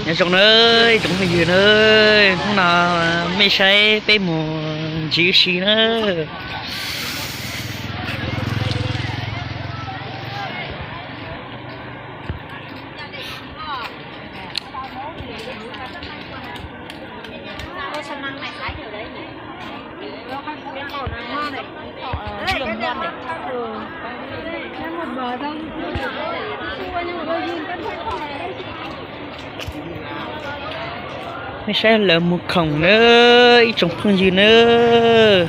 Nyob zoo nawb ib tsoom phooj ywg nawb, hnub no mej saib peb mus ntsis ub si nawb. Nej saib lawv mus khoom nawb ib tsoom phooj ywg nawb.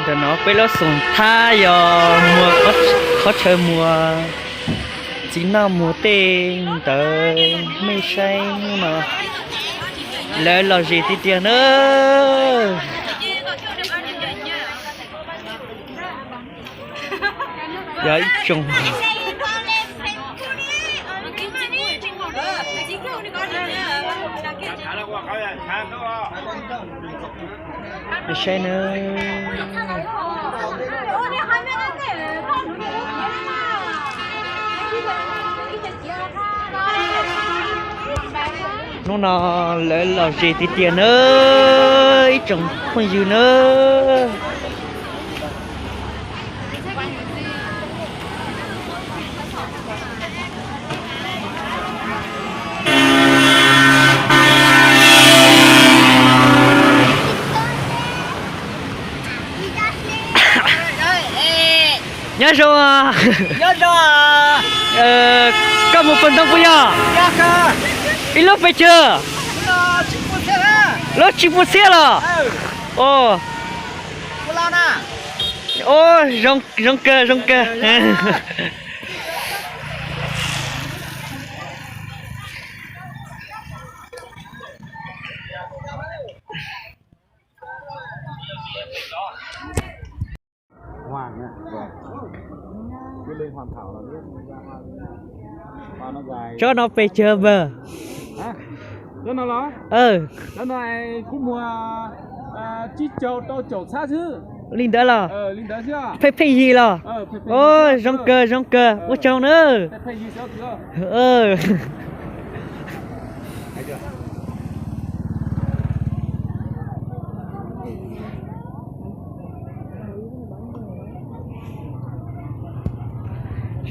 Ntawm no peb lub xoom thab yog muag qhov chaw muag txiv noj muag tej ntawd, mej saib hnub no lawv lom zem tiag tiag nawb. Yog ib tsoom saib nawb. Hnub no lawv lom zem tiag tiag nawb ib tsoom phooj ywg nawb. Nyob zoo. Koj mus pawg ntoo puas yog? Ib lub pes tsawg? Lub tsib puas txhiab los? Ua, zoo kawg zoo kawg. Tsob no pes tsawg npawg? Li ntawd los? Pheej pheej yig los? Zoo kawg zoo kawg, ua tsaug nawb.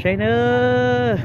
Saib nawb.